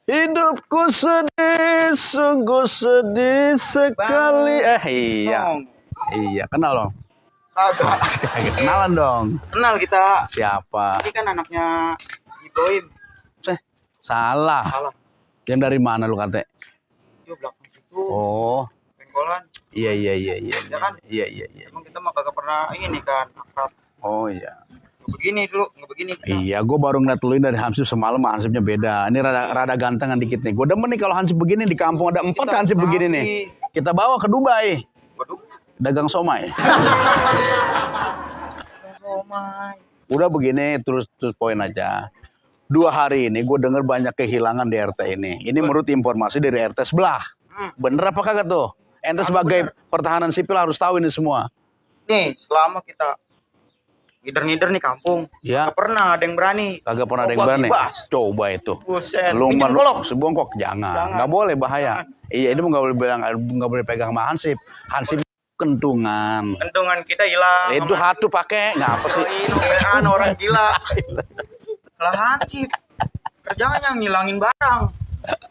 Hidupku sedih, sungguh sedih sekali. Iya. Iya, kenal dong. Kagak kenalan dong. Kenal kita. Siapa? Ini kan anaknya Iboim. Salah. Salah. Yang dari mana lu kata? Yo belakang situ. Oh. Pengkolan. Iya. Ya kan? Iya. Emang kita mah kagak pernah ini kan akrab. Oh iya. Begini dulu, nggak begini. Iya, gue baru ngeliat lu dari Hansip semalam, Hansipnya beda. Ini rada gantengan dikit nih. Gue demen nih kalau Hansip begini, di kampung ada 4 Hansip begini nih. Kita bawa ke Dubai. Waduh. Dagang somai. Somai. Udah begini, terus poin aja. 2 hari ini gue denger banyak kehilangan di RT ini. Ini menurut informasi dari RT sebelah. Bener apa kagak tuh? Ente sebagai pertahanan sipil harus tahu ini semua. Nih, selama kita ngider-ngider nih kampung, Ya. nggak pernah ada yang berani. Kagak pernah ada yang berani. Coba itu. Buset. Lu Pinjem golok. sebongkok jangan. Nggak boleh, bahaya. Iya, ini nggak boleh pegang sama Hansip. Hansip kentungan. Kentungan kita hilang. Itu hatu pakai ngapa sih? Ini orang gila. Lah Hansip. Kerjanya ngilangin barang.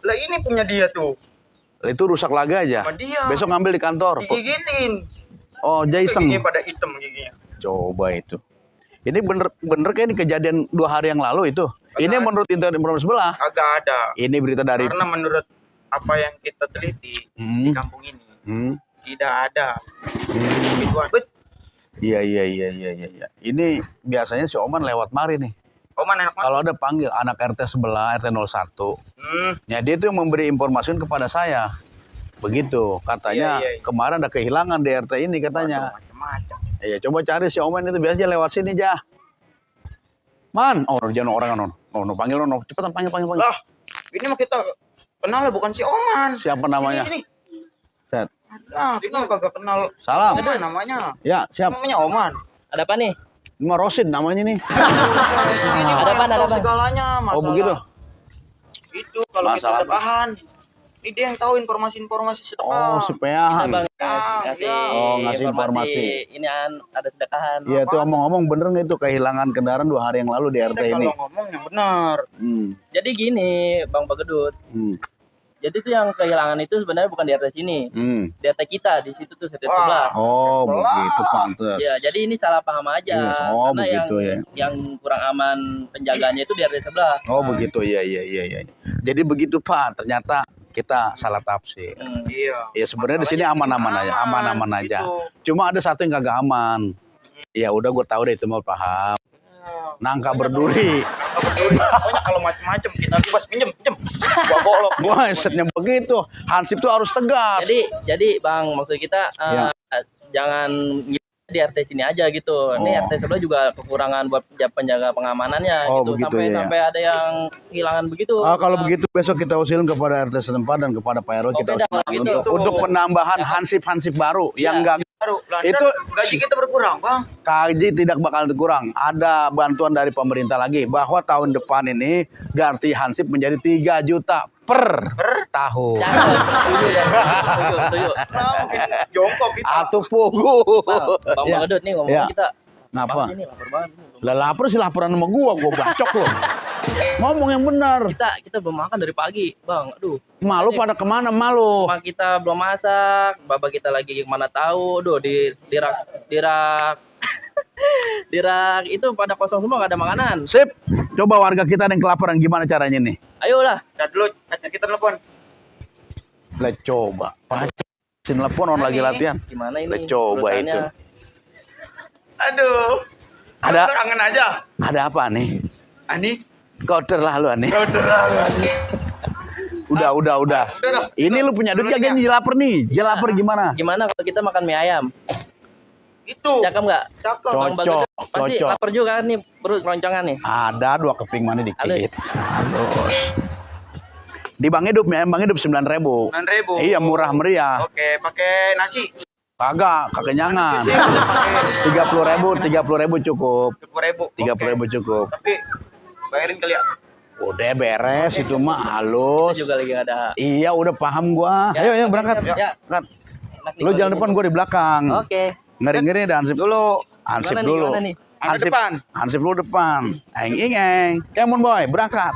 Lah ini punya dia tuh. Itu rusak lagi aja. Sama dia. Besok ngambil di kantor. Digigitin. Oh, dia iseng. Giginya pada hitam giginya. Coba itu. Ini bener kayak ini kejadian 2 hari yang lalu itu. Ini menurut internet informasi sebelah. Agak ada. Ini berita dari. Karena menurut apa yang kita teliti di kampung ini tidak ada. Iya. Ini biasanya si Oman lewat mari nih. Oman enak banget. Kalau ada panggil anak RT sebelah, RT 01. Ya dia itu yang memberi informasi kepada saya. Begitu. Katanya Iya. kemarin ada kehilangan di RT ini katanya. Macam-macam. Iya, coba cari si Oman itu biasanya lewat sini aja. Man, jangan orang panggil cepetan panggil. Lah, ini mah kita kenal lah, bukan si Oman. Siapa namanya? Ini. Set. Nah, kita kagak kenal. Salam. Ada namanya. Ya, siap. Namanya Oman. Ada apa nih? Ini mah Rosid namanya nih. Ini Ada apa? segalanya masalah. Oh, begitu. Itu kalau kita Masalah ada bahan. Ini dia yang tahu informasi sedekah. Oh, sepeahan. Kasih Oh, ngasih informasi. Ini ada sedekahan. Iya, tuh ngomong bener nggak itu kehilangan kendaraan 2 hari yang lalu di RT ini. Kalau ngomong yang benar. Jadi gini, Bang Bagedut. Jadi tuh yang kehilangan itu sebenarnya bukan di RT sini. Di RT kita, di situ tuh RT sebelah. Oh, begitu pantes. Ya, jadi ini salah paham aja. Iya, oh, karena begitu yang kurang aman penjagaannya itu di RT sebelah. Oh, begitu. Iya. Jadi begitu, Pak. Ternyata kita salah tafsir. Iya. Ya sebenarnya di sini aman-aman aja. Gitu. Cuma ada satu yang kagak aman. Ya udah gue tahu deh itu mau paham. Nangka berduri. Pokoknya kalau macam-macam kita bebas pinjem. Gua bolok. Wah, setnya begitu. Hansip tuh harus tegas. Jadi Bang, maksud kita jangan di RT sini aja gitu. Ini RT sebelah juga kekurangan buat penjaga pengamanannya gitu. Begitu, sampai ada yang kehilangan begitu. Kalau begitu besok kita usulin kepada RT setempat dan kepada Pak RW kita untuk penambahan hansip baru yang enggak itu gaji kita berkurang, Bang. Gaji tidak bakal berkurang. Ada bantuan dari pemerintah lagi bahwa tahun depan ini ganti hansip menjadi 3 juta per tahun. Tujuh. Jongkok kita. Atau pugu. Bang Bagedut nih ngomong kita. Ngapa? Ini lapar banget. Lah lapar sih laporan sama gua bacok lu. Ngomong yang benar. Kita belum makan dari pagi, Bang. Aduh. Malu pada kemana malu? Mama kita belum masak, bapak kita lagi mana tahu. Aduh, di rak di rak itu pada kosong semua, gak ada makanan. Sip. Coba warga kita yang kelaparan gimana caranya nih? Ayolah. Dulu kita telepon. Lah coba. Sin telepon orang lagi latihan. Gimana ini? Lah coba itu. Aduh. Ada kangen aja. Ada apa nih? Ani? Koder lah lu Ani. Udah. Ini lu punya duit kagak nih lapar nih? Dia lapar gimana? Gimana kalau kita makan mie ayam? Itu. Cakep nggak? Cakep. Pasti lapar juga kan nih, perut keroncongan nih. Ada 2 keping mana dikit. Halus. Di Bang Hidup 9.000. 9.000. Iya, murah meriah. Oke, pakai nasi. Kagak kekenyangan. 30.000 cukup. 30.000 cukup. Tapi bayarin kali ya. Udah beres itu mah halus. Itu juga lagi ada. Iya, udah paham gua. Ayo berangkat. Ya. Lu jalan depan, gua di belakang. Oke. Ngeri dan Hansip dulu. Hansip dulu. Hansip depan. Hansip lu depan. Eng. Come on boy, berangkat.